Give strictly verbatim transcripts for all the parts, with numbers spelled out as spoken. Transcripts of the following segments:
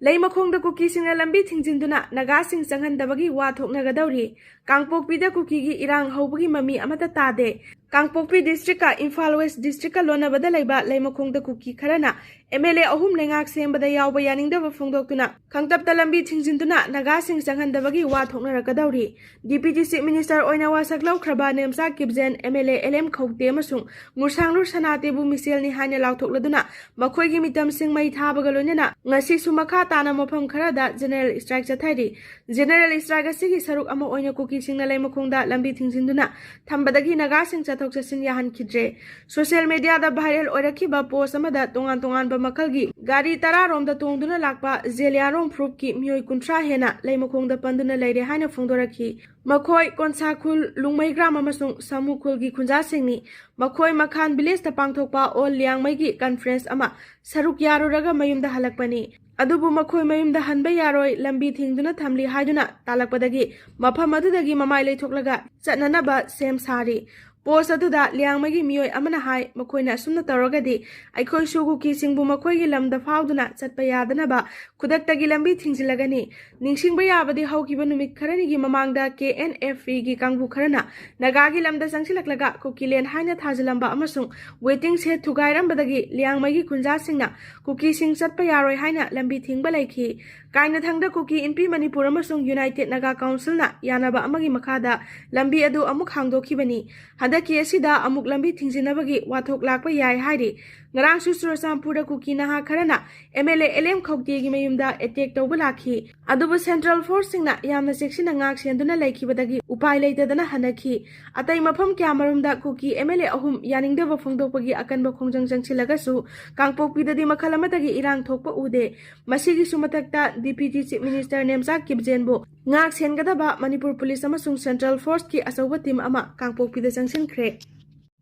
ꯂꯩꯃꯈꯣꯡꯗ ꯀꯨꯀꯤꯁꯤꯡꯅ ꯂꯝꯕꯤ ꯊꯤꯡꯖꯤꯟꯗꯨꯅ ꯅꯥꯒꯥꯁꯤꯡ ꯆꯪꯍꯟꯗꯕꯒꯤ ꯋꯥ ꯊꯣꯛꯅꯒꯗꯧꯔꯤ꯫ ꯀꯥꯡꯄꯣꯛꯄꯤꯗ ꯀꯨꯀꯤꯒꯤ ꯏꯔꯥꯡ ꯍꯧꯕꯒꯤ ꯃꯃꯤ ꯑꯃꯠꯇ ꯇꯥꯗꯦ꯫ ꯀꯥꯡꯄꯣꯛꯄꯤ ꯗꯤꯁꯇ꯭ꯔꯤꯛꯀ ꯏꯝꯐꯥꯜ ꯋꯦꯁ ꯗꯤꯁꯇ꯭ꯔꯤꯛꯀ ꯂꯣꯟꯅꯕꯗ ꯂꯩꯕ ꯂꯩꯃꯈꯣꯡꯗ ꯀꯨꯀꯤ ꯈꯔꯅ ꯑꯦꯝ ꯑꯦꯜ ꯑꯦ ꯑꯍꯨꯝ ꯂꯩꯉꯥꯛ ꯁꯦꯝꯕꯗ ꯌꯥꯎꯕ ꯌꯥꯅꯤꯡꯗꯕ ꯐꯣꯡꯗꯣꯛꯇꯨꯅ ꯈꯪꯇꯞꯇ ꯂꯝꯕꯤ ꯊꯤꯡꯖꯤꯟꯗꯨꯅ ꯅꯥꯒꯥꯁꯤꯡ ꯆꯪꯍꯟꯗꯕꯒꯤ ꯋꯥ ꯊꯣꯛꯅꯔꯛꯀꯗꯧꯔꯤ꯫ ꯗꯤꯄ꯭ꯌꯨꯇꯤ ꯆꯤꯐ ꯃꯤꯅꯤꯁꯇꯔ ꯑꯣꯏꯅ ꯋꯥꯁꯛ ꯂꯧꯈ꯭ꯔꯕ Nemcha Kipgen, M L A L M Khoute ꯑꯃꯁꯨꯡ ꯉꯨꯔꯁꯥꯡꯂꯨꯔ ꯁꯅꯥꯇꯦꯕꯨ ꯃꯤꯁꯦꯜꯅꯤ ꯍꯥꯏꯅ ꯂꯥꯎꯊꯣꯛꯂꯗꯨꯅ ꯃꯈꯣꯏꯒꯤ ꯃꯤꯇꯝꯁꯤꯡ ꯃꯩ ꯊꯥꯕꯒ ꯂꯣꯏꯅꯅ ꯉꯁꯤꯁꯨ ꯃꯈꯥ ꯇꯥꯅ ꯃꯐꯝ ꯈꯔꯗ ꯖꯦꯅꯔꯦꯜ ꯏꯁꯇ꯭ꯔꯥꯏꯛ ꯆꯠꯊꯔꯤ꯫ ꯖꯦꯅꯔꯦꯜ ꯏꯁꯇ꯭ꯔꯥꯏꯛ ꯑꯁꯤꯒꯤ ꯁꯔꯨꯛ ꯑꯃ ꯑꯣꯏꯅ ꯀꯨꯀꯤꯁꯤꯡꯅ ꯂꯩꯃꯈꯣꯡꯗ ꯂꯝꯕꯤ ꯊꯤꯡꯖꯤꯟꯗꯨꯅ ꯊꯝꯕꯗꯒꯤ ꯅꯥꯒꯥꯁꯤꯡ ꯆꯠꯊꯣꯛ ꯆꯠꯁꯤꯟ ꯌꯥꯍꯟꯈꯤꯗ꯭ꯔꯦ꯫ ꯁꯣꯁꯤꯌꯦꯜ ꯃꯤꯗꯤꯌꯥꯗ ꯚꯥꯏꯔꯦꯜ ꯑꯣꯏꯔꯛꯈꯤꯕ ꯄꯣꯁ ꯑꯃꯗ ꯇꯣꯉꯥꯟ ꯇꯣꯉꯥꯟꯕ ꯃꯈꯜꯒꯤ ꯒꯥꯔꯤ ꯇꯔꯥꯔꯣꯝꯗ ꯇꯣꯡꯗꯨꯅ ꯂꯥꯛꯄ ꯖꯦꯂꯤꯌꯥꯡꯔꯣꯡ ꯐꯨꯔꯨꯞꯀꯤ ꯃꯤꯑꯣꯏ ꯀꯨꯟꯊ꯭ꯔꯥ ꯍꯦꯟꯅ ꯂꯩꯃꯈꯣꯡꯗ ꯄꯟꯗꯨꯅ ꯂꯩꯔꯦ ꯍꯥꯏꯅ ꯐꯣꯡꯗꯣꯔꯛꯈꯤ꯫ ꯃꯈꯣꯏ ꯀꯣꯟꯁꯥꯈꯨꯜ, ꯂꯨꯡꯃꯩꯒ꯭ꯔꯥꯝ ꯑꯃꯁꯨꯡ ꯁꯥꯃꯨꯈꯨꯜꯒꯤ ꯈꯨꯟꯖꯥꯁꯤꯡꯅꯤ꯫ ꯃꯈꯣꯏ ꯃꯈꯥꯟ ꯚꯤꯂꯦꯖꯇ ꯄꯥꯡꯊꯣꯛꯄ ꯑꯣꯜ ꯂꯤꯌꯥꯡꯃꯩꯒꯤ ꯀꯟꯐ꯭ꯔꯦꯟꯁ ꯑꯃ ꯁꯔꯨꯛ ꯌꯥꯔꯨꯔꯒ ꯃꯌꯨꯝꯗ ꯍꯜꯂꯛꯄꯅꯤ꯫ ꯑꯗꯨꯕꯨ ꯃꯈꯣꯏ ꯃꯌꯨꯝꯗ ꯍꯟꯕ ꯌꯥꯔꯣꯏ, ꯂꯝꯕꯤ ꯊꯤꯡꯗꯨꯅ ꯊꯝꯂꯤ ꯍꯥꯏꯗꯨꯅ ꯇꯥꯜꯂꯛꯄꯗꯒꯤ ꯃꯐꯝ ꯑꯗꯨꯗꯒꯤ ꯃꯃꯥꯏ ꯂꯩꯊꯣꯛꯂꯒ ꯆꯠꯅꯅꯕ ꯁꯦꯝ ꯁꯥꯔꯤ꯫ ꯄꯣꯁ ꯑꯗꯨꯗ ꯂꯤꯌꯥꯡꯃꯩꯒꯤ ꯃꯤꯑꯣꯏ ꯑꯃꯅ ꯍꯥꯏ, ꯃꯈꯣꯏꯅ ꯑꯁꯨꯝꯅ ꯇꯧꯔꯒꯗꯤ ꯑꯩꯈꯣꯏꯁꯨ ꯀꯨꯀꯤꯁꯤꯡꯕꯨ ꯃꯈꯣꯏꯒꯤ ꯂꯝꯗ ꯐꯥꯎꯗꯨꯅ ꯆꯠꯄ ꯌꯥꯗꯅꯕ ꯈꯨꯗꯛꯇꯒꯤ ꯂꯝꯕꯤ ꯊꯤꯡꯖꯤꯜꯂꯒꯅꯤ꯫ ꯅꯤꯡꯁꯤꯡꯕ ꯌꯥꯕꯗꯤ ꯍꯧꯈꯤꯕ ꯅꯨꯃꯤꯠ ꯈꯔꯅꯤꯒꯤ ꯃꯃꯥꯡꯗ ꯀꯦ ꯑꯦꯟ ꯑꯦꯐ ꯄꯤꯒꯤ ꯀꯥꯡꯕꯨ ꯈꯔꯅ ꯅꯥꯒꯥꯒꯤ ꯂꯝꯗ ꯆꯪꯁꯤꯜꯂꯛꯂꯒ ꯀꯨꯀꯤꯂꯦꯟ ꯍꯥꯏꯅ ꯊꯥꯖꯤꯜꯂꯝꯕ ꯑꯃꯁꯨꯡ ꯋꯦꯇꯤꯡ ꯁꯦꯗ ꯊꯨꯒꯥꯏꯔꯝꯕꯗꯒꯤ ꯂꯤꯌꯥꯡꯃꯩꯒꯤ ꯈꯨꯟꯖꯥꯁꯤꯡꯅ ꯀꯨꯀꯤꯁꯤꯡ ꯆꯠꯄ ꯌꯥꯔꯣꯏ ꯍꯥꯏꯅ ꯂꯝꯕꯤ ꯊꯤꯡꯕ ꯂꯩꯈꯤ꯫ ꯀꯥꯏꯅꯊꯪꯗ ꯀꯨꯀꯤ ꯏꯟꯄꯤ ꯃꯅꯤꯄꯨꯔ ꯑꯃꯁꯨꯡ ꯌꯨꯅꯥꯏꯇꯦꯗ ꯅꯥꯒꯥ ꯀꯥꯎꯟꯁꯤꯜꯅ ꯌꯥꯅꯕ ꯑꯃꯒꯤ ꯃꯈꯥꯗ ꯂꯝꯕꯤ ꯑꯗꯨ ꯑꯃꯨꯛ ꯍꯥꯡꯗꯣꯛꯈꯤꯕꯅꯤ꯫ ꯍꯟꯗꯛꯀꯤ ꯑꯁꯤꯗ ꯑꯃꯨꯛ ꯂꯝꯕꯤ ꯊꯤꯡꯖꯤꯟꯅꯕꯒꯤ ꯋꯥꯊꯣꯛ ꯂꯥꯛꯄ ꯌꯥꯏ ꯍꯥꯏꯔꯤ꯫ ꯉꯔꯥꯡꯁꯨ ꯆꯨꯔꯆꯥꯟꯄꯨꯔꯗ ꯀꯨꯀꯤ ꯅꯍꯥ ꯈꯔꯅ M L A L M ꯈꯧꯇꯦꯒꯤ ꯃꯌꯨꯝꯗ ꯑꯦꯇꯦꯛ ꯇꯧꯕ ꯂꯥꯛꯈꯤ꯫ ꯑꯗꯨꯕꯨ ꯁꯦꯟꯇ꯭ꯔꯦꯜ ꯐꯣꯔꯁꯁꯤꯡꯅ ꯌꯥꯝꯅ ꯆꯦꯛꯁꯤꯟꯅ ꯉꯥꯛ ꯁꯦꯟꯗꯨꯅ ꯂꯩꯈꯤꯕꯗꯒꯤ ꯎꯄꯥꯏ ꯂꯩꯇꯗꯅ ꯍꯟꯅꯈꯤ꯫ ꯑꯇꯩ ꯃꯐꯝ ꯀꯌꯥꯃꯔꯨꯝꯗ ꯀꯨꯀꯤ ꯑꯦꯝ ꯑꯦꯜ ꯑꯦ ꯑꯍꯨꯝ ꯌꯥꯅꯤꯡꯗꯕ ꯐꯣꯡꯗꯣꯛꯄꯒꯤ ꯑꯀꯟꯕ ꯈꯣꯡꯖꯪ ꯆꯪꯁꯤꯜꯂꯒꯁꯨ ꯀꯥꯡꯄꯣꯛꯄꯤꯗꯗꯤ ꯃꯈꯜ ꯑꯃꯠꯇꯒꯤ ꯏꯔꯥꯡ ꯊꯣꯛꯄ ꯎꯗꯦ꯫ ꯃꯁꯤꯒꯤꯁꯨ ꯃꯊꯛꯇ ꯗꯤꯄ꯭ꯌꯨꯇꯤ ꯆꯤꯐ ꯃꯤꯅꯤꯁꯇꯔ ꯅꯦꯝꯆꯥ ꯀꯤꯞꯖꯦꯟꯕꯨ ꯉꯥꯛ ꯁꯦꯟꯒꯗꯕ ꯃꯅꯤꯄꯨꯔ ꯄꯨꯂꯤꯁ ꯑꯃꯁꯨꯡ ꯁꯦꯟꯇ꯭ꯔꯦꯜ ꯐꯣꯔꯁꯀꯤ ꯑꯆꯧꯕ ꯇꯤꯝ ꯑꯃ ꯀꯥꯡꯄꯣꯛꯄꯤꯗ ꯆꯪꯁꯤꯟꯈ꯭ꯔꯦ꯫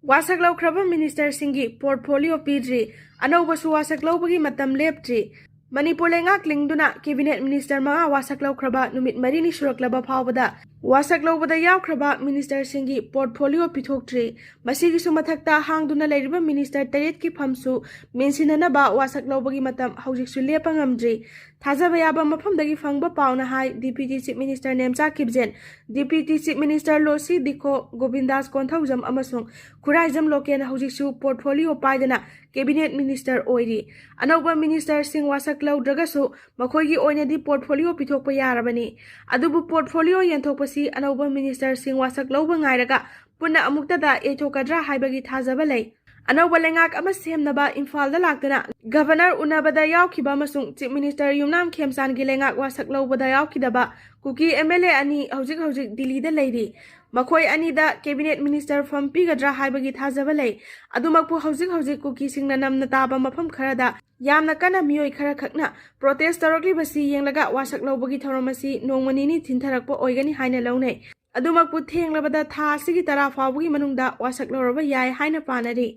ꯋꯥꯁꯛ ꯂꯧꯈ꯭ꯔꯕ ꯃꯤꯅꯤꯁꯇꯔꯁꯤꯡꯒꯤ ꯄꯣꯔꯠꯐꯣꯂꯤꯑꯣ ꯄꯤꯗ꯭ꯔꯤ, ꯑꯅꯧꯕꯁꯨ ꯋꯥꯁꯛ ꯂꯧꯕꯒꯤ ꯃꯇꯝ ꯂꯦꯞꯇ꯭ꯔꯤ꯫ ꯃꯅꯤꯄꯨꯔ ꯂꯩꯉꯥꯛ ꯂꯤꯡꯗꯨꯅ ꯀꯦꯕꯤꯅꯦꯠ ꯃꯤꯅꯤꯁꯇꯔ ꯃꯉꯥ ꯋꯥꯁꯛ ꯂꯧꯈ꯭ꯔꯕ ꯅꯨꯃꯤꯠ ꯃꯔꯤꯅꯤ ꯁꯨꯔꯛꯂꯕ ꯐꯥꯎꯕꯗ ꯋꯥꯁꯛ ꯂꯧꯕꯗ ꯌꯥꯎꯈ꯭ꯔꯕ ꯃꯤꯅꯤꯁꯇꯔꯁꯤꯡꯒꯤ ꯄꯣꯔꯠꯐꯣꯂꯤꯑꯣ ꯄꯤꯊꯣꯛꯇ꯭ꯔꯤ꯫ ꯃꯁꯤꯒꯤꯁꯨ ꯃꯊꯛꯇ ꯍꯥꯡꯗꯨꯅ ꯂꯩꯔꯤꯕ ꯃꯤꯅꯤꯁꯇꯔ ꯇꯔꯦꯠꯀꯤ ꯐꯝꯁꯨ ꯃꯦꯟꯁꯤꯟꯅꯅꯕ ꯋꯥꯁꯛ ꯂꯧꯕꯒꯤ ꯃꯇꯝ ꯍꯧꯖꯤꯛꯁꯨ ꯂꯦꯞꯄ ꯉꯝꯗ꯭ꯔꯤ꯫ ꯊꯥꯖꯕ ꯌꯥꯕ ꯃꯐꯝꯗꯒꯤ ꯐꯪꯕ ꯄꯥꯎꯅ ꯍꯥꯏ, deputy chief minister Nemcha Kipgen, deputy chief minister Losii Dikho, Govindas Konthoujam ꯑꯃꯁꯨꯡ ꯈꯨꯔꯥꯏꯖꯝ ꯂꯣꯀꯦꯟ ꯍꯧꯖꯤꯛꯁꯨ ꯄꯣꯔꯠꯐꯣꯂꯤꯑꯣ ꯄꯥꯏꯗꯅ ꯀꯦꯕꯤꯅꯦꯠ ꯃꯤꯅꯤꯁꯇꯔ ꯑꯣꯏꯔꯤ꯫ ꯑꯅꯧꯕ ꯃꯤꯅꯤꯁꯇꯔꯁꯤꯡ ꯋꯥꯁꯛ ꯂꯧꯗ꯭ꯔꯒꯁꯨ ꯃꯈꯣꯏꯒꯤ ꯑꯣꯏꯅꯗꯤ ꯄꯣꯔꯠꯐꯣꯂꯤꯑꯣ ꯄꯤꯊꯣꯛꯄ ꯌꯥꯔꯕꯅꯤ꯫ ꯑꯗꯨꯕꯨ ꯄꯣꯔꯠꯐꯣꯂꯤꯑꯣ ꯌꯦꯟꯊꯣꯛꯄꯁꯤ ꯑꯅꯧꯕ ꯃꯤꯅꯤꯁꯇꯔꯁꯤꯡ ꯋꯥꯁꯛ ꯂꯧꯕ ꯉꯥꯏꯔꯒ ꯄꯨꯟꯅ ꯑꯃꯨꯛꯇꯗ ꯌꯩꯊꯣꯛꯀꯗ꯭ꯔꯥ ꯍꯥꯏꯕꯒꯤ ꯊꯥꯖꯕ ꯂꯩ꯫ ꯑꯅꯧꯕ ꯂꯩꯉꯥꯛ ꯑꯃ ꯁꯦꯝꯅꯕ ꯏꯝꯐꯥꯜꯗ ꯂꯥꯛꯇꯨꯅ ꯒꯚꯔꯅꯔ ꯎꯅꯕꯗ ꯌꯥꯎꯈꯤꯕ ꯑꯃꯁꯨꯡ ꯆꯤꯐ ꯃꯤꯅꯤꯁꯇꯔ ꯌꯨꯝꯅꯥꯝ ꯈꯦꯝꯆꯥꯟꯒꯤ ꯂꯩꯉꯥꯛ ꯋꯥꯁꯛ ꯂꯧꯕꯗ ꯌꯥꯎꯈꯤꯗꯕ ꯀꯨꯀꯤ ꯑꯦꯝ ꯑꯦꯜ ꯑꯦ ꯑꯅꯤ ꯍꯧꯖꯤꯛ ꯍꯧꯖꯤꯛ ꯗꯤꯜꯂꯤꯗ ꯂꯩꯔꯤ꯫ ꯃꯈꯣꯏ ꯑꯅꯤꯗ ꯀꯦꯕꯤꯅꯦꯠ ꯃꯤꯅꯤꯁꯇꯔ ꯐꯝ ꯄꯤꯒꯗ꯭ꯔꯥ ꯍꯥꯏꯕꯒꯤ ꯊꯥꯖꯕ ꯂꯩ꯫ ꯑꯗꯨꯃꯛꯄꯨ ꯍꯧꯖꯤꯛ ꯍꯧꯖꯤꯛ ꯀꯨꯀꯤꯁꯤꯡꯅ ꯅꯝꯅ ꯇꯥꯕ ꯃꯐꯝ ꯈꯔꯗ ꯌꯥꯝꯅ ꯀꯟꯅ ꯃꯤꯑꯣꯏ ꯈꯔ ꯈꯛꯅ ꯄ꯭ꯔꯣꯇꯦꯁ ꯇꯧꯔꯛꯂꯤꯕꯁꯤ ꯌꯦꯡꯂꯒ ꯋꯥꯁꯛ ꯂꯧꯕꯒꯤ ꯊꯧꯔꯝ ꯑꯁꯤ ꯅꯣꯡꯃ ꯅꯤꯅꯤ ꯊꯤꯟꯊꯔꯛꯄ ꯑꯣꯏꯒꯅꯤ ꯍꯥꯏꯅ ꯂꯧꯅꯩ꯫ ꯑꯗꯨꯃꯛꯄꯨ ꯊꯦꯡꯂꯕꯗ ꯊꯥ ꯑꯁꯤꯒꯤ ꯇꯔꯥ ꯐꯥꯎꯕꯒꯤ ꯃꯅꯨꯡꯗ ꯋꯥꯁꯛ ꯂꯧꯔꯕ ꯌꯥꯏ ꯍꯥꯏꯅ ꯄꯥꯅꯔꯤ꯫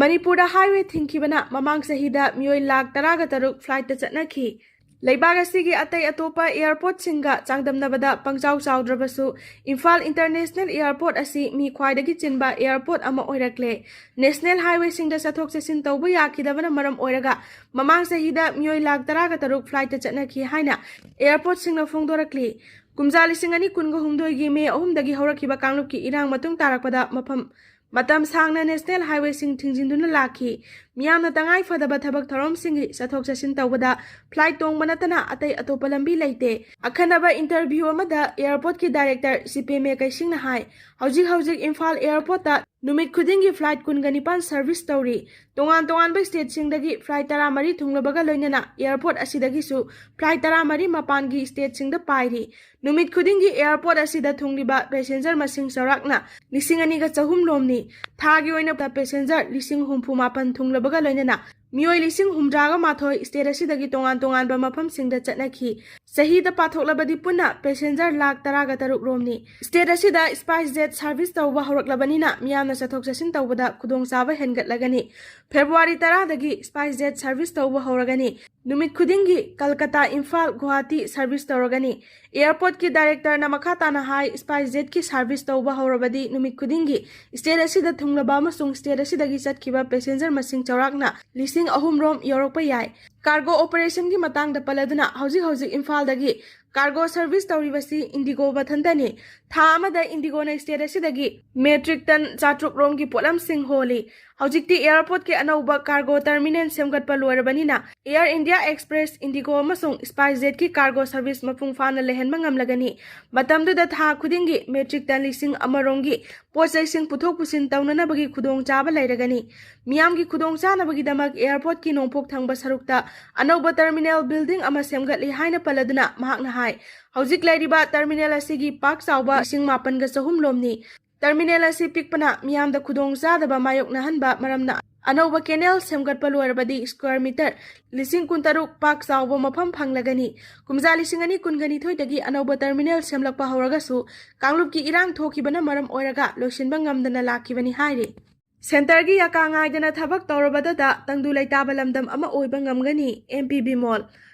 ꯃꯅꯤꯄꯨꯔꯗ ꯍꯥꯏꯋꯦ ꯊꯤꯡꯈꯤꯕꯅ ꯃꯃꯥꯡ ꯆꯍꯤꯗ ꯃꯤꯑꯣꯏ ꯂꯥꯈ ꯇꯔꯥꯒ ꯇꯔꯨꯛ ꯐ꯭ꯂꯥꯏꯠꯇ ꯆꯠꯅꯈꯤ꯫ ꯂꯩꯕꯥꯛ ꯑꯁꯤꯒꯤ ꯑꯇꯩ ꯑꯇꯣꯞꯄ ꯑꯦꯌꯔꯄꯣꯔꯠꯁꯤꯡꯒ ꯆꯥꯡꯗꯝꯅꯕꯗ ꯄꯪꯆꯥꯎ ꯆꯥꯎꯗ꯭ꯔꯕꯁꯨ ꯏꯝꯐꯥꯜ ꯏꯟꯇꯔꯅꯦꯁꯅꯦꯜ ꯑꯦꯌꯔꯄꯣꯔꯠ ꯑꯁꯤ ꯃꯤ ꯈ꯭ꯋꯥꯏꯗꯒꯤ ꯆꯤꯟꯕ ꯑꯦꯌꯔꯄꯣꯔꯠ ꯑꯃ ꯑꯣꯏꯔꯛꯂꯦ꯫ ꯅꯦꯁꯅꯦꯜ ꯍꯥꯏꯋꯦꯁꯤꯡꯗ ꯆꯠꯊꯣꯛ ꯆꯠꯁꯤꯟ ꯇꯧꯕ ꯌꯥꯈꯤꯗꯕꯅ ꯃꯔꯝ ꯑꯣꯏꯔꯒ ꯃꯃꯥꯡ ꯆꯍꯤꯗ ꯃꯤꯑꯣꯏ ꯂꯥꯈ ꯇꯔꯥꯒ ꯇꯔꯨꯛ ꯐ꯭ꯂꯥꯏꯠꯇ ꯆꯠꯅꯈꯤ ꯍꯥꯏꯅ ꯑꯦꯌꯔꯄꯣꯔꯠꯁꯤꯡꯅ ꯐꯣꯡꯗꯣꯔꯛꯂꯤ꯫ ꯀꯨꯝꯖꯥ ꯂꯤꯁꯤꯡ ꯑꯅꯤ ꯀꯨꯟꯒ ꯍꯨꯝꯗꯣꯏꯒꯤ ꯃꯦ ꯑꯍꯨꯝꯗꯒꯤ ꯍꯧꯔꯛꯈꯤꯕ ꯀꯥꯡꯂꯨꯞꯀꯤ ꯏꯔꯥꯡ ꯃꯇꯨꯡ ꯇꯥꯔꯛꯄꯗ ꯃꯐꯝ ꯃꯇꯝ ꯁꯥꯡꯅ ꯅꯦꯁꯅꯦꯜ ꯍꯥꯏꯋꯦꯁꯤꯡ ꯊꯤꯡꯖꯤꯟꯗꯨꯅ ꯂꯥꯛꯈꯤ꯫ ꯃꯤꯌꯥꯝꯅ ꯇꯉꯥꯏ ꯐꯗꯕ ꯊꯕꯛ ꯊꯧꯔꯝꯁꯤꯡꯒꯤ ꯆꯠꯊꯣꯛ ꯆꯠꯁꯤꯟ ꯇꯧꯕꯗ ꯐ꯭ꯂꯥꯏꯠ ꯇꯣꯡꯕ ꯅꯠꯇꯅ ꯑꯇꯩ ꯑꯇꯣꯞꯄ ꯂꯝꯕꯤ ꯂꯩꯇꯦ꯫ ꯑꯈꯟꯅꯕ ꯏꯟꯇꯔꯚ꯭ꯌꯨ ꯑꯃꯗ ꯑꯦꯌꯔꯄꯣꯔꯠꯀꯤ ꯗꯥꯏꯔꯦꯛꯇꯔ ꯁꯤꯄꯦꯃꯦ ꯀꯩꯁꯤꯡꯅ ꯍꯥꯏ, ꯍꯧꯖꯤꯛ ꯍꯧꯖꯤꯛ ꯏꯝꯐꯥꯜ ꯑꯦꯌꯔꯄꯣꯔꯠꯇ ꯅꯨꯃꯤꯠ ꯈꯨꯗꯤꯡꯒꯤ ꯐ꯭ꯂꯥꯏꯠ ꯀꯨꯟꯒ ꯅꯤꯄꯥꯟ ꯁꯔꯚꯤꯁ ꯇꯧꯔꯤ꯫ ꯇꯣꯉꯥꯟ ꯇꯣꯉꯥꯟꯕ ꯁ꯭ꯇꯦꯠꯁꯤꯡꯗꯒꯤ ꯐ꯭ꯂꯥꯏꯠ ꯇꯔꯥꯃꯔꯤ ꯊꯨꯡꯂꯕꯒ ꯂꯣꯏꯅꯅ ꯑꯦꯌꯔꯄꯣꯔꯠ ꯑꯁꯤꯗꯒꯤꯁꯨ ꯐ꯭ꯂꯥꯏꯠ ꯇꯔꯥꯃꯔꯤ ꯃꯄꯥꯟꯒꯤ ꯁ꯭ꯇꯦꯠꯁꯤꯡꯗ ꯄꯥꯏꯔꯤ꯫ ꯅꯨꯃꯤꯠ ꯈꯨꯗꯤꯡꯒꯤ ꯑꯦꯌꯔꯄꯣꯔꯠ ꯑꯁꯤꯗ ꯊꯨꯡꯂꯤꯕ ꯄꯦꯁꯦꯟꯖꯔ ꯃꯁꯤꯡ ꯆꯥꯎꯔꯥꯛꯅ ꯂꯤꯁꯤꯡ ꯑꯅꯤꯒ ꯆꯍꯨꯝ ꯂꯣꯝꯅꯤ꯫ ꯊꯥꯒꯤ ꯑꯣꯏꯅ ꯄꯦꯁꯦꯟꯖꯔ ꯂꯤꯁꯤꯡ ꯍꯨꯝꯐꯨ ꯃꯥꯄꯟ ꯊꯨꯡꯂꯕꯒ ꯂꯣꯏꯅꯅ ꯃꯤꯑꯣꯏ ꯂꯤꯁꯤꯡ ꯍꯨꯝꯗ꯭ꯔꯥꯒ ꯃꯥꯊꯣꯏ state ꯑꯁꯤꯗꯒꯤ ꯇꯣꯉꯥꯟ ꯇꯣꯉꯥꯟꯕ ꯃꯐꯝꯁꯤꯡꯗ ꯆꯠꯅꯈꯤ꯫ ꯆꯍꯤꯗ ꯄꯥꯊꯣꯛꯂꯕꯗꯤ ꯄꯨꯟꯅ passenger ꯂꯥꯈ ꯇꯔꯥꯒ ꯇꯔꯨꯛ ꯔꯣꯝꯅꯤ꯫ State ꯑꯁꯤꯗ SpiceJet service ꯇꯧꯕ ꯍꯧꯔꯛꯂꯕꯅꯤꯅ ꯃꯤꯌꯥꯝꯅ ꯆꯠꯊꯣꯛ ꯆꯠꯁꯤꯟ ꯇꯧꯕꯗ ꯈꯨꯗꯣꯡꯆꯥꯕ ꯍꯦꯟꯒꯠꯂꯒꯅꯤ꯫ February ꯇꯔꯥꯗꯒꯤ SpiceJet service ꯇꯧꯕ ꯍꯧꯔꯒꯅꯤ꯫ ꯅꯨꯃꯤꯠ ꯈꯨꯗꯤꯡꯒꯤ ꯀꯜꯀꯇꯥ, ꯏꯝꯐꯥꯜ, ꯒꯨꯋꯥꯍꯥꯇꯤ service ꯇꯧꯔꯒꯅꯤ꯫ Airportꯀꯤ directorꯅ ꯃꯈꯥ ꯇꯥꯅ ꯍꯥꯏ, SpiceJetꯀꯤ service ꯇꯧꯕ ꯍꯧꯔꯕꯗꯤ ꯅꯨꯃꯤꯠ ꯈꯨꯗꯤꯡꯒꯤ state ꯑꯁꯤꯗ ꯊꯨꯡꯂꯕ ꯑꯃꯁꯨꯡ state ꯑꯁꯤꯗꯒꯤ ꯆꯠꯈꯤꯕ passenger ꯃꯁꯤꯡ ꯆꯥꯎꯔꯥꯛꯅ ꯂꯤꯁꯤꯡ ꯑꯍꯨꯝ ꯔꯣꯝ ꯌꯧꯔꯛꯄ ꯌꯥꯏ꯫ Cargo operationꯒꯤ ꯃꯇꯥꯡꯗ ꯄꯜꯂꯗꯨꯅ ꯍꯧꯖꯤꯛ ꯍꯧꯖꯤꯛ ꯏꯝꯐꯥꯜꯗꯒꯤ cargo service ꯇꯧꯔꯤꯕꯁꯤ IndiGo ꯃꯊꯟꯇꯅꯤ꯫ ꯊꯥ ꯑꯃꯗ IndiGoꯅ state ꯑꯁꯤꯗꯒꯤ metric ton ꯆꯥꯇ꯭ꯔꯨꯛ ꯔꯣꯝꯒꯤ ꯄꯣꯠꯂꯝꯁꯤꯡ ꯍꯣꯜꯂꯤ꯫ ꯍꯧꯖꯤꯛꯇꯤ airportꯀꯤ ꯑꯅꯧꯕ cargo terminal ꯁꯦꯝꯒꯠꯄ ꯂꯣꯏꯔꯕꯅꯤꯅ Air India Express, IndiGo ꯑꯃꯁꯨꯡ SpiceJetꯀꯤ cargo service ꯃꯄꯨꯡ ꯐꯥꯅ ꯂꯩꯍꯟꯕ ꯉꯝꯂꯒꯅꯤ꯫ ꯃꯇꯝꯗꯨꯗ ꯊꯥ ꯈꯨꯗꯤꯡꯒꯤ metric ton ꯂꯤꯁꯤꯡ ꯑꯃ ꯔꯣꯝꯒꯤ ꯄꯣꯠ ꯆꯩꯁꯤꯡ ꯄꯨꯊꯣꯛ ꯄꯨꯁꯤꯟ ꯇꯧꯅꯅꯕꯒꯤ ꯈꯨꯗꯣꯡꯆꯥꯕ ꯂꯩꯔꯒꯅꯤ꯫ ꯃꯤꯌꯥꯝꯒꯤ ꯈꯨꯗꯣꯡꯆꯥꯅꯕꯒꯤꯗꯃꯛ airportꯀꯤ ꯅꯣꯡꯄꯣꯛ ꯊꯪꯕ ꯁꯔꯨꯛꯇ ꯑꯅꯧꯕ terminal building ꯑꯃ ꯁꯦꯝꯒꯠꯂꯤ ꯍꯥꯏꯅ ꯄꯜꯂꯗꯨꯅ ꯃꯍꯥꯛꯅ ꯍꯥꯏ, ꯍꯧꯖꯤꯛ ꯂꯩꯔꯤꯕ terminal ꯑꯁꯤꯒꯤ ꯄꯥꯛ ꯆꯥꯎꯕ ꯂꯤꯁꯤꯡ ꯃꯥꯄꯟꯒ ꯆꯍꯨꯝ ꯂꯣꯝꯅꯤ꯫ Terminal ꯑꯁꯤ ꯄꯤꯛꯄꯅ ꯃꯤꯌꯥꯝꯗ ꯈꯨꯗꯣꯡꯆꯥꯗꯕ ꯃꯥꯌꯣꯛꯅꯍꯟꯕ ꯃꯔꯝꯅ ꯑꯅꯧꯕ canal ꯁꯦꯝꯒꯠꯄ ꯂꯣꯏꯔꯕꯗꯤ square meter ꯂꯤꯁꯤꯡ ꯀꯨꯟꯇꯔꯨꯛ ꯄꯥꯛ ꯆꯥꯎꯕ ꯃꯐꯝ ꯐꯪꯂꯒꯅꯤ꯫ ꯀꯨꯝꯖꯥ ꯂꯤꯁꯤꯡ ꯑꯅꯤ ꯀꯨꯟꯒ ꯅꯤꯊꯣꯏꯗꯒꯤ ꯑꯅꯧꯕ terminal ꯁꯦꯝꯂꯛꯄ ꯍꯧꯔꯒꯁꯨ ꯀꯥꯡꯂꯨꯞꯀꯤ ꯏꯔꯥꯡ ꯊꯣꯛꯈꯤꯕꯅ ꯃꯔꯝ ꯑꯣꯏꯔꯒ ꯂꯣꯏꯁꯤꯟꯕ ꯉꯝꯗꯅ ꯂꯥꯛꯈꯤꯕꯅꯤ ꯍꯥꯏꯔꯤ꯫ Centreꯒꯤ ꯌꯥꯀꯥ ꯉꯥꯏꯗꯅ ꯊꯕꯛ ꯇꯧꯔꯕꯗꯇ ꯇꯪꯗꯨ ꯂꯩꯇꯥꯕ ꯂꯝꯗꯝ ꯑꯃ ꯑꯣꯏꯕ ꯉꯝꯒꯅꯤ, MP ꯕꯤꯃꯣꯜ꯫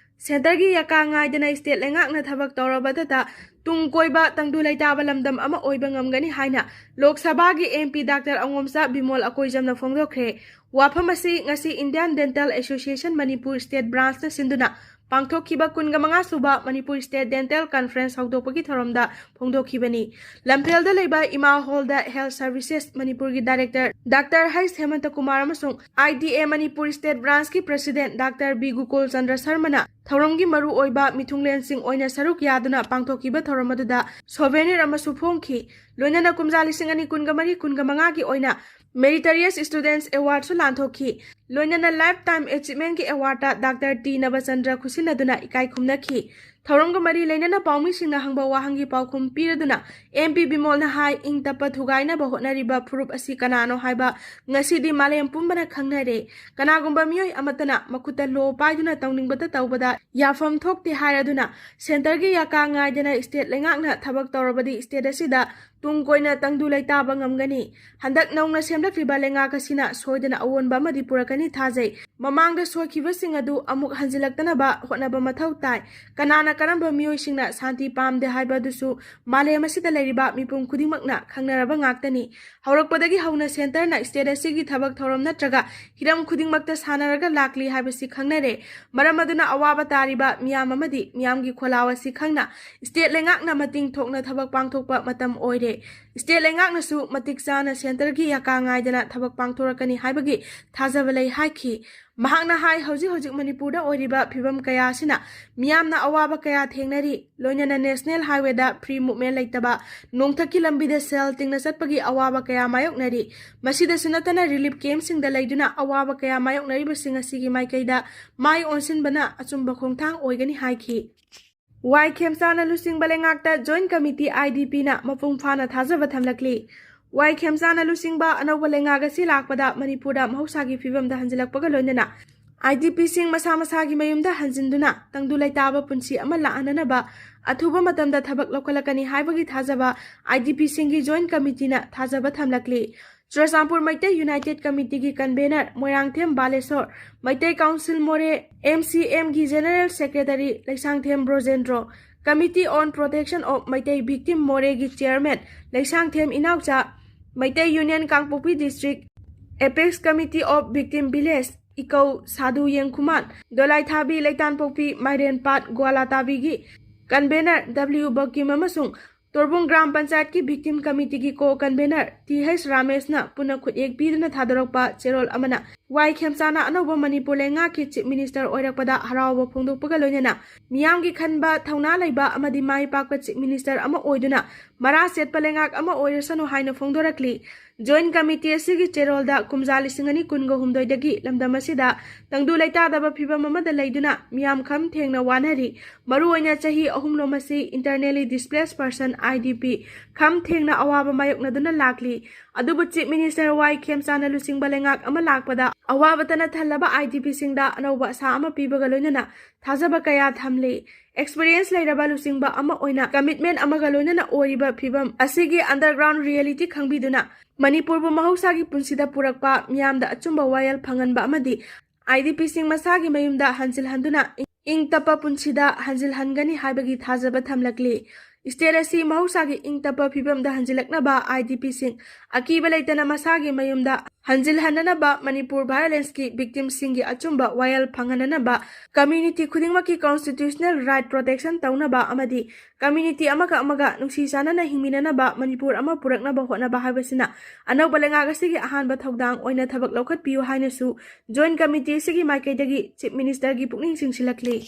Centreꯒꯤ ꯌꯥꯀꯥ ꯉꯥꯏꯗꯅ state ꯂꯩꯉꯥꯛꯅ ꯊꯕꯛ ꯇꯧꯔꯕꯗꯇ ꯇꯨꯡ ꯀꯣꯏꯕ ꯇꯪꯗꯨ ꯂꯩꯇꯥꯕ ꯂꯝꯗꯝ ꯑꯃ ꯑꯣꯏꯕ ꯉꯝꯒꯅꯤ ꯍꯥꯏꯅ ꯂꯣꯛ ꯁꯚꯥꯒꯤ MP Doctor ꯑꯉꯣꯝꯆꯥ ꯕꯤꯃꯣꯜ ꯑꯀꯣꯏꯖꯝꯅ ꯐꯣꯡꯗꯣꯛꯈ꯭ꯔꯦ꯫ ꯋꯥꯐꯝ ꯑꯁꯤ ꯉꯁꯤ Indian Dental Association Manipur State Branchꯅ ꯁꯤꯟꯗꯨꯅ ꯄꯥꯡꯊꯣꯛꯈꯤꯕ ꯀꯨꯟꯒ ꯃꯉꯥ ꯁꯨꯕ ꯃꯅꯤꯄꯨꯔ State Dental Conference ꯍꯧꯗꯣꯛꯄꯒꯤ ꯊꯧꯔꯝꯗ ꯐꯣꯡꯗꯣꯛꯈꯤꯕꯅꯤ꯫ ꯂꯝꯐꯦꯜꯗ ꯂꯩꯕ ꯏꯃꯥ ꯍꯣꯜꯗ Health Services ꯃꯅꯤꯄꯨꯔꯒꯤ director Doctor ꯍꯩꯁ ꯍꯦꯃꯟꯇ ꯀꯨꯃꯥꯔ ꯑꯃꯁꯨꯡ IDA ꯃꯅꯤꯄꯨꯔ State Branchꯀꯤ president Doctor B Gokul Chandra ꯁꯔꯃꯅ ꯊꯧꯔꯝꯒꯤ ꯃꯔꯨꯑꯣꯏꯕ ꯃꯤꯊꯨꯡꯂꯦꯟꯁꯤꯡ ꯑꯣꯏꯅ ꯁꯔꯨꯛ ꯌꯥꯗꯨꯅ ꯄꯥꯡꯊꯣꯛꯈꯤꯕ ꯊꯧꯔꯝ ꯑꯗꯨꯗ souvenir ꯑꯃꯁꯨ ꯐꯣꯡꯈꯤ꯫ ꯂꯣꯏꯅꯅ ꯀꯨꯝꯖꯥ ꯂꯤꯁꯤꯡ ꯑꯅꯤ ꯀꯨꯟꯒ ꯃꯔꯤ ꯀꯨꯟꯒ ꯃꯉꯥꯒꯤ ꯑꯣꯏꯅ Meritorious Students Awardꯁꯨ ꯂꯥꯟꯊꯣꯛꯈꯤ꯫ ꯂꯣꯏꯅꯅ Lifetime Achievementꯀꯤ Awardꯇ ꯗꯥꯛꯇꯔ ꯇꯤ ꯅꯕꯆꯟꯗ꯭ꯔ ꯈꯨꯠꯁꯤꯟꯅꯗꯨꯅ ꯏꯀꯥꯏ ꯈꯨꯝꯅꯈꯤ꯫ ꯊꯧꯔꯝꯒ ꯃꯔꯤ ꯂꯩꯅꯅ ꯄꯥꯎꯃꯤꯁꯤꯡꯅ ꯍꯪꯕ ꯋꯥꯍꯪꯒꯤ ꯄꯥꯎꯈꯨꯝ ꯄꯤꯔꯗꯨꯅ ꯑꯦꯝ ꯄꯤ ꯕꯤꯃꯣꯜꯅ ꯍꯥꯏ, ꯏꯪ ꯇꯞꯄ ꯊꯨꯒꯥꯏꯅꯕ ꯍꯣꯠꯅꯔꯤꯕ ꯐꯨꯔꯨꯞ ꯑꯁꯤ ꯀꯅꯥꯅꯣ ꯍꯥꯏꯕ ꯉꯁꯤꯗꯤ ꯃꯥꯂꯦꯝ ꯄꯨꯝꯕꯅ ꯈꯪꯅꯔꯦ꯫ ꯀꯅꯥꯒꯨꯝꯕ ꯃꯤꯑꯣꯏ ꯑꯃꯠꯇꯅ ꯃꯈꯨꯠꯇ ꯂꯣ ꯄꯥꯏꯗꯨꯅ ꯇꯧꯅꯤꯡꯕꯇ ꯇꯧꯕꯗ ꯌꯥꯐꯝ ꯊꯣꯛꯇꯦ ꯍꯥꯏꯔꯗꯨꯅ ꯁꯦꯟꯇꯔꯒꯤ ꯌꯥꯀꯥ ꯉꯥꯏꯗꯅ ꯁ꯭ꯇꯦꯠ ꯂꯩꯉꯥꯛꯅ ꯊꯕꯛ ꯇꯧꯔꯕꯗꯤ ꯁ꯭ꯇꯦꯠ ꯑꯁꯤꯗ ꯇꯨꯡ ꯀꯣꯏꯅ ꯇꯪꯗꯨ ꯂꯩꯇꯥꯕ ꯉꯝꯒꯅꯤ꯫ ꯍꯟꯗꯛ ꯅꯧꯅ ꯁꯦꯝꯂꯛꯂꯤꯕ ꯂꯩꯉꯥꯛ ꯑꯁꯤꯅ ꯁꯣꯏꯗꯅ ꯑꯑꯣꯟꯕ ꯑꯃꯗꯤ ꯄꯨꯔꯛꯀꯅꯤ ꯊꯥꯖꯩ꯫ ꯃꯃꯥꯡꯗ ꯁꯣꯏꯈꯤꯕꯁꯤꯡ ꯑꯗꯨ ꯑꯃꯨꯛ ꯍꯟꯖꯤꯜꯂꯛꯇꯅꯕ ꯍꯣꯠꯅꯕ ꯃꯊꯧ ꯇꯥꯏ꯫ ꯀꯅꯥꯅ ꯀꯔꯝꯕ ꯃꯤꯑꯣꯏꯁꯤꯡꯅ ꯁꯥꯟꯇꯤ ꯄꯥꯝꯗꯦ ꯍꯥꯏꯕ ꯑꯗꯨꯁꯨ ꯃꯥꯂꯦꯝ ꯑꯁꯤꯗ ꯂꯩꯔꯤꯕ ꯃꯤꯄꯨꯝ ꯈꯨꯗꯤꯡꯃꯛꯅ ꯈꯪꯅꯔꯕ ꯉꯥꯛꯇꯅꯤ꯫ ꯍꯧꯔꯛꯄꯗꯒꯤ ꯍꯧꯅ ꯁꯦꯟꯇꯔꯅ ꯁ꯭ꯇꯦꯠ ꯑꯁꯤꯒꯤ ꯊꯕꯛ ꯊꯧꯔꯝ ꯅꯠꯇ꯭ꯔꯒ ꯍꯤꯔꯝ ꯈꯨꯗꯤꯡꯃꯛꯇ ꯁꯥꯟꯅꯔꯒ ꯂꯥꯛꯂꯤ ꯍꯥꯏꯕꯁꯤ ꯈꯪꯅꯔꯦ꯫ ꯃꯔꯝ ꯑꯗꯨꯅ ꯑꯋꯥꯕ ꯇꯥꯔꯤꯕ ꯃꯤꯌꯥꯝ ꯑꯃꯗꯤ ꯃꯤꯌꯥꯝꯒꯤ ꯈꯣꯜꯂꯥꯎ ꯑꯁꯤ ꯈꯪꯅ ꯁ꯭ꯇꯦꯠ ꯂꯩꯉꯥꯛꯅ ꯃꯇꯤꯡ ꯊꯣꯛꯅ ꯊꯕꯛ ꯄꯥꯡꯊꯣꯛꯄ ꯃꯇꯝ ꯑꯣꯏꯔꯦ꯫ ꯁ꯭ꯇꯦꯠ ꯂꯩꯉꯥꯛꯅꯁꯨ ꯃꯇꯤꯛ ꯆꯥꯅ ꯁꯦꯟꯇꯔꯒꯤ ꯌꯥꯀꯥ ꯉꯥꯏꯗꯅ ꯊꯕꯛ ꯄꯥꯡꯊꯣꯔꯛꯀꯅꯤ ꯍꯥꯏꯕꯒꯤ ꯊꯥꯖꯕ ꯂꯩ ꯍꯥꯏꯈꯤ꯫ ꯃꯍꯥꯛꯅ ꯍꯥꯏ, ꯍꯧꯖꯤꯛ ꯍꯧꯖꯤꯛ ꯃꯅꯤꯄꯨꯔꯗ ꯑꯣꯏꯔꯤꯕ ꯐꯤꯕꯝ ꯀꯌꯥ ꯑꯁꯤꯅ ꯃꯤꯌꯥꯝꯅ ꯑꯋꯥꯕ ꯀꯌꯥ ꯊꯦꯡꯅꯔꯤ꯫ ꯂꯣꯏꯅꯅ National Highwayꯗ free movement ꯂꯩꯇꯕ, ꯅꯣꯡꯊꯛꯀꯤ ꯂꯝꯕꯤꯗ ꯁꯦꯜ ꯇꯤꯡꯅ ꯆꯠꯄꯒꯤ ꯑꯋꯥꯕ ꯀꯌꯥ ꯃꯥꯌꯣꯛꯅꯔꯤ꯫ ꯃꯁꯤꯗꯁꯨ ꯅꯠꯇꯅ relief campꯁꯤꯡꯗ ꯂꯩꯗꯨꯅ ꯑꯋꯥꯕ ꯀꯌꯥ ꯃꯥꯌꯣꯛꯅꯔꯤꯕꯁꯤꯡ ꯑꯁꯤꯒꯤ ꯃꯥꯏꯀꯩꯗ ꯃꯥꯏ ꯑꯣꯟꯁꯤꯟꯕꯅ ꯑꯆꯨꯝꯕ ꯈꯣꯡꯊꯥꯡ ꯑꯣꯏꯒꯅꯤ ꯍꯥꯏꯈꯤ꯫ ꯋꯥꯏ ꯈꯦꯝꯆꯥꯅ ꯂꯨꯆꯤꯡꯕ ꯂꯩꯉꯥꯛꯇ Joint Committee, IDPꯅ ꯃꯄꯨꯡ ꯐꯥꯅ ꯊꯥꯖꯕ ꯊꯝꯂꯛꯂꯤ꯫ ꯋꯥꯏ ꯈꯦꯝꯆꯥꯅ ꯂꯨꯆꯤꯡꯕ ꯑꯅꯧꯕ ꯂꯩꯉꯥꯛ ꯑꯁꯤ ꯂꯥꯛꯄꯗ ꯃꯅꯤꯄꯨꯔꯗ ꯃꯍꯧꯁꯥꯒꯤ ꯐꯤꯕꯝꯗ ꯍꯟꯖꯤꯜꯂꯛꯄꯒ ꯂꯣꯏꯅꯅ IDPꯁꯤꯡ ꯃꯁꯥ ꯃꯁꯥꯒꯤ ꯃꯌꯨꯝꯗ ꯍꯟꯖꯤꯟꯗꯨꯅ ꯇꯪꯗꯨ ꯂꯩꯇꯥꯕ ꯄꯨꯟꯁꯤ ꯑꯃ ꯂꯥꯛꯍꯟꯅꯅꯕ ꯑꯊꯨꯕ ꯃꯇꯝꯗ ꯊꯕꯛ ꯂꯧꯈꯠꯂꯛꯀꯅꯤ ꯍꯥꯏꯕꯒꯤ ꯊꯥꯖꯕ IDPꯁꯤꯡꯒꯤ Joint Committeeꯅ ꯊꯥꯖꯕ ꯊꯝꯂꯛꯂꯤ꯫ Churachandpur Meitei United Committeeꯒꯤ convener Moirangthem Balasore, Meitei Council ꯃꯣꯔꯦ MCMꯒꯤ General Secretary Leishangthem ꯕ꯭ꯔꯣꯖꯦꯟꯗ꯭ꯔꯣ, Committee on Protection of Meitei Victim ꯃꯣꯔꯦꯒꯤ Chairman Leishangthem Inaocha, Meitei Union Kangpokpi District Apex Committee of Victim Village ꯏꯀꯧ ꯁꯥꯗꯨ ꯌꯦꯡꯈꯨꯃꯥꯟ, ꯗꯣꯂꯥꯏꯊꯥꯕꯤ ꯂꯩꯇꯥꯟꯄꯣꯛꯄꯤ ꯃꯥꯏꯔꯦꯟꯄꯥꯠ ꯒ꯭ꯋꯥꯂꯥꯇꯥꯕꯤꯒꯤ convener W ꯕꯀꯤꯝ ꯑꯃꯁꯨꯡ ꯇꯣꯔꯕꯨꯡ ꯒ꯭ꯔꯥꯝ ꯄꯟꯆꯥꯌꯠꯀꯤ Victim Committeeꯒꯤ Co-convener ꯇꯤ ꯍꯩꯆ ꯔꯥꯃꯦꯁꯅ ꯄꯨꯟꯅ ꯈꯨꯠꯌꯦꯛ ꯄꯤꯗꯨꯅ ꯊꯥꯗꯣꯔꯛꯄ ꯆꯦꯔꯣꯜ ꯑꯃꯅ ꯋꯥꯏ ꯈꯦꯝꯆꯥꯅ ꯑꯅꯧꯕ ꯃꯅꯤꯄꯨꯔ ꯂꯩꯉꯥꯛꯀꯤ Chief Minister ꯑꯣꯏꯔꯛꯄꯗ ꯍꯔꯥꯎꯕ ꯐꯣꯡꯗꯣꯛꯄꯒ ꯂꯣꯏꯅꯅ ꯃꯤꯌꯥꯝꯒꯤ ꯈꯟꯕ ꯊꯧꯅꯥ ꯂꯩꯕ ꯑꯃꯗꯤ ꯃꯥꯏ ꯄꯥꯛꯄ Chief Minister ꯑꯃ ꯑꯣꯏꯗꯨꯅ ꯃꯔꯥ ꯆꯦꯠꯄ ꯂꯩꯉꯥꯛ ꯑꯃ ꯑꯣꯏꯔꯁꯅꯨ ꯍꯥꯏꯅ ꯐꯣꯡꯗꯣꯔꯛꯂꯤ꯫ Joint Committee ꯑꯁꯤꯒꯤ ꯆꯦꯔꯣꯜꯗ ꯀꯨꯝꯖꯥ ꯂꯤꯁꯤꯡ ꯑꯅꯤ ꯀꯨꯟꯒ ꯍꯨꯝꯗꯣꯏꯗꯒꯤ ꯂꯝꯗꯝ ꯑꯁꯤꯗ ꯇꯪꯗꯨ ꯂꯩꯇꯥꯗꯕ ꯐꯤꯕꯝ ꯑꯃꯗ ꯂꯩꯗꯨꯅ ꯃꯤꯌꯥꯝ ꯈꯝ ꯊꯦꯡꯅ ꯋꯥꯅꯔꯤ꯫ ꯃꯔꯨꯑꯣꯏꯅ ꯆꯍꯤ ꯑꯍꯨꯝꯂꯣꯝ ꯑꯁꯤ Internally Displaced Person, I D P, ꯈꯝ ꯊꯦꯡꯅ ꯑꯋꯥꯕ ꯃꯥꯌꯣꯛꯅꯗꯨꯅ ꯂꯥꯛꯂꯤ꯫ ꯑꯗꯨꯕꯨ Chief Minister ꯋꯥꯏ ꯈꯦꯝꯆꯥꯅ ꯂꯨꯆꯤꯡꯕ ꯂꯩꯉꯥꯛ ꯑꯃ ꯂꯥꯛꯄꯗ ꯑꯋꯥꯕꯇꯅ ꯊꯜꯂꯕ I D P ꯁꯤꯡꯗ ꯑꯅꯧꯕ ꯑꯁꯥ ꯑꯃ ꯄꯤꯕꯒ ꯂꯣꯏꯅꯅ ꯊꯥꯖꯕ ꯀꯌꯥ ꯊꯝꯂꯤ꯫ Experience ꯂꯩꯔꯕ ꯂꯨꯆꯤꯡꯕ ꯑꯃ ꯑꯣꯏꯅ commitment ꯑꯃꯒ ꯂꯣꯏꯅꯅ ꯑꯣꯏꯔꯤꯕ ꯐꯤꯕꯝ ꯑꯁꯤꯒꯤ underground reality ꯈꯪꯕꯤꯗꯨꯅ ꯃꯅꯤꯄꯨꯔꯕꯨ ꯃꯍꯧꯁꯥꯒꯤ ꯄꯨꯟꯁꯤꯗ ꯄꯨꯔꯛꯄ, ꯃꯤꯌꯥꯝꯗ ꯑꯆꯨꯝꯕ ꯋꯥꯌꯦꯜ ꯐꯪꯍꯟꯕ ꯑꯃꯗꯤ I D P ꯁꯤꯡ ꯃꯁꯥꯒꯤ ꯃꯌꯨꯝꯗ ꯍꯟꯖꯤꯜꯍꯟꯗꯨꯅ ꯏꯪ ꯇꯞꯄ ꯄꯨꯟꯁꯤꯗ ꯍꯟꯖꯤꯜꯍꯟꯒꯅꯤ ꯍꯥꯏꯕꯒꯤ ꯊꯥꯖꯕ ꯊꯝꯂꯛꯂꯤ꯫ State ꯑꯁꯤ ꯃꯍꯧꯁꯥꯒꯤ ꯏꯪ ꯇꯞꯄ ꯐꯤꯕꯝꯗ ꯍꯟꯖꯤꯜꯂꯛꯅꯕ I D P ꯁꯤꯡ ꯑꯀꯤꯕ ꯂꯩꯇꯅ ꯃꯁꯥꯒꯤ ꯃꯌꯨꯝꯗ ꯍꯟꯖꯤꯜꯍꯟꯅꯅꯕ ꯃꯅꯤꯄꯨꯔ violence ꯀꯤ victim ꯁꯤꯡꯒꯤ ꯑꯆꯨꯝꯕ ꯋꯥꯌꯦꯜ ꯐꯪꯍꯟꯅꯅꯕ community ꯈꯨꯗꯤꯡꯃꯛꯀꯤ constitutional right protection ꯇꯧꯅꯕ ꯑꯃꯗꯤ community ꯑꯃꯒ ꯑꯃꯒ ꯅꯨꯡꯁꯤ ꯆꯥꯟꯅꯅ ꯍꯤꯡꯃꯤꯟꯅꯅꯕ ꯃꯅꯤꯄꯨꯔ ꯑꯃ ꯄꯨꯔꯛꯅꯕ ꯍꯣꯠꯅꯕ ꯍꯥꯏꯕꯁꯤꯅ ꯑꯅꯧꯕ ꯂꯩꯉꯥꯛ ꯑꯁꯤꯒꯤ ꯑꯍꯥꯟꯕ ꯊꯧꯗꯥꯡ ꯑꯣꯏꯅ ꯊꯕꯛ ꯂꯧꯈꯠꯄꯤꯌꯨ ꯍꯥꯏꯅꯁꯨ Joint Committee ꯑꯁꯤꯒꯤ ꯃꯥꯏꯀꯩꯗꯒꯤ Chief Minister ꯒꯤ ꯄꯨꯛꯅꯤꯡ ꯆꯤꯡꯁꯤꯜꯂꯛꯂꯤ꯫